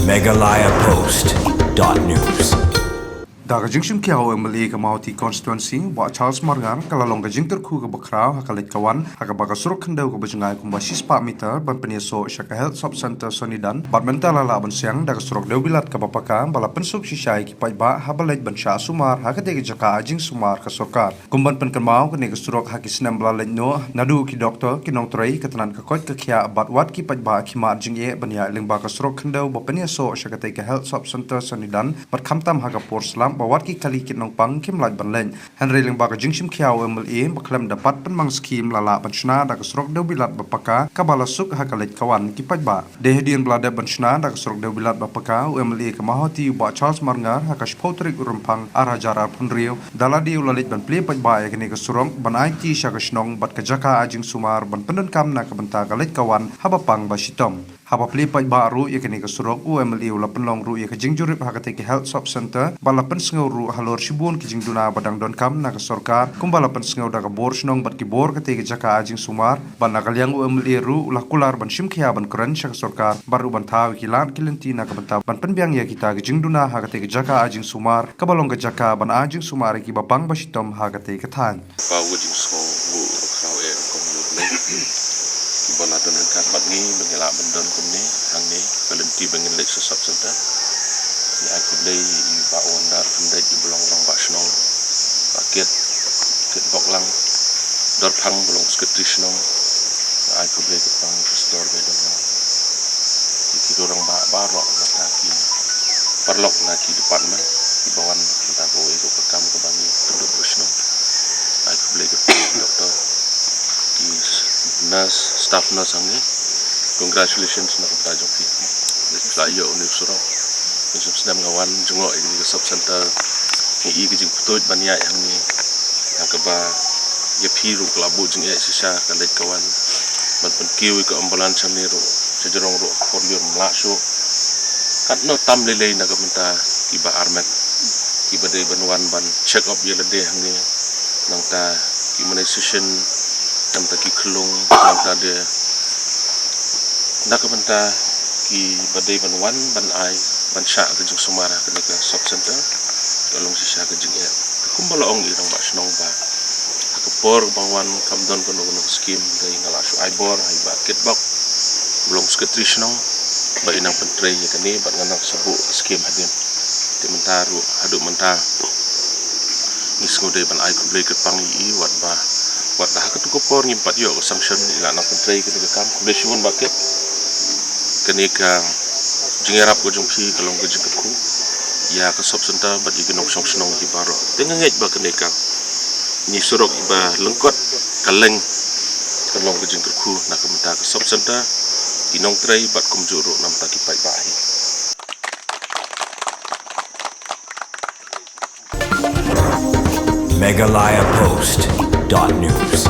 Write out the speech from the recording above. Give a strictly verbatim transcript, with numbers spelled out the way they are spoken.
Meghalaya Post dot news. Da ka jingshim khia u M L A ka Mawhati Constituency, Bah Charles Marngar, ka la long ka jingkyrkhu kaba khraw ha ka leit ka wan ha kaba ka surok khyndew kaba jngai kumba shispah meter ban pynïasoh sha ka Health Sub Centre Sonidan, bad mynta la lah ban siang da ka surok dewbilat kaba paka ba la pynsuk shisha ïa ki paidbah haba leit ban shah sumar ha katei ka jaka ai jingsumar ka sorkar. Kum ban pynkynmaw, kane ka surok ha ki snem ba la leit noh, naduh ki doktor, ki nongtrei, ka tnat ka koit ka khiah bad wat ki paidbah ki mad jingeh ban ïaid lyngba ka surok khyndew ba pynïasoh sha katei ka Health Sub Centre Sonidan, bad khamtam ha ka por slap ba wat ki kali kit nongpang kim lait ban leit. Hynrei lyngba ka jingshim khia u M L A, ba khlem da pat pynmang skhim, la lah ban shna da ka surok dewbilat ba paka kaba la suk ha ka leit ka wan ki paidbah. Dei hadien ba la dep ban shna da ka surok dewbilat ba paka, u M L A ka Mawhati, u Bah Charles Marngar, ha ka shiphew tarik u Rymphang ar hajar arphew hynriew, da lade u la leit ban plie paidbah ïa kane ka surok ban aiti sha ka shnong bad ka jaka ai jingsumar ban pyndonkam na ka bynta ka leit ka wan haba pang ba shitom. Haba plie paidbah ruh ïa kane ka surok, u M L A u la pynlong ruh ïa ka jingjurip ha katei ka Health Sub Centre bad la pynsngew ruh halor shibun ki jingduna ba dang donkam na ka sorkar, kumba la pynsngew da ka bor shnong bad ki bor katei ka jaka ai jingsumar, bad na ka liang u M L A ruh u la kular ban shim khia ban kren sha ka sorkar bad ruh ban thaw ïa ki lad ki lynti na ka bynta ban pynbiang ïa kita ki jingduna ha katei ka jaka ai jingsumar kaba long ka jaka ban ai jingsumar ïa kiba pang ba shitom ha katei ka thaiñ. Paw ka jingsngew nguh ruh khraw eh rukom ïa U Blei kiba la don ryngkat bad ngi ba ngi lah ban don kumne hangne ka lynti ba ngin leit sha Sub Centre. Ngi ai khublei ïa i Bah Wonder Khyndait iba long rangbah shnong, Bah Kit, Kit Boklang Dorphang ba long Secretary shnong. Ngi ai khublei kyrpang ïa i Pastor Baidonlang, ïa ki rangbah baroh, nangta ki paralok na ki department kiba wan nangta kawei ruh ka kam kaba ngi pynduh ba shnong. Ai khublei kyrpang ïa ki doktor, ki nurse, staff nurse hangne. Congratulations na ka bynta jong phi. Phi la ïoh une u surok. Pynshong snem nga wan jngoh ïa kane ka Sub Centre. Ngi i ka jingpynthoh ban ïaid hangne, ha kaba ïa phi ruh ka la buh jingeh shisha ka leit ka wan. Ban pynkiew ïa ka ambulance hangne ruh, sha jrong ruh ka por lyiur ym lah shuh. Katno tam lei lei na ka bynta kiba armet, kiba dei ban wan ban check up ïa lade hangne, nangta ki immunization, nangta ki khyllung, nangta de na ka bynta kiba dei ban wan ban ai, ban shah ka jingsumar ha kane ka Sub Centre, ka long shisha ka jingeh. Kumba la ong i rangbah shnong ba ha ka por ba nga wan kam don kano kano ka skim, dei nga la shu ai bor ha i Bah Kit Bok ba long Secretary shnong ba i nang pyntrei ïa kane bad nga nang sa buh ka skim hadien. Te mynta ruh haduh mynta ngi sngewdei ban ai khublei kyrpang ïa i, wat ba, wat la ha katu ka por ngim pat ïoh ka sanction, i la nang pyntrei kane ka kam. Khublei shibun Bah Kit. Kane ka jingïarap ka jong phi ka long ka jingkyrkhu ïa ka Sub Centre bad ïa ki nongshong shnong ki baroh. Te nga ngeit ba kane ka, kane surok iba lyngkot ka leng, ka long ka jingkyrkhu na ka bynta ka Sub Centre, ki nongtrei bad kumjuh ruh na bynta ki paidbah hi. Meghalaya Post dot news.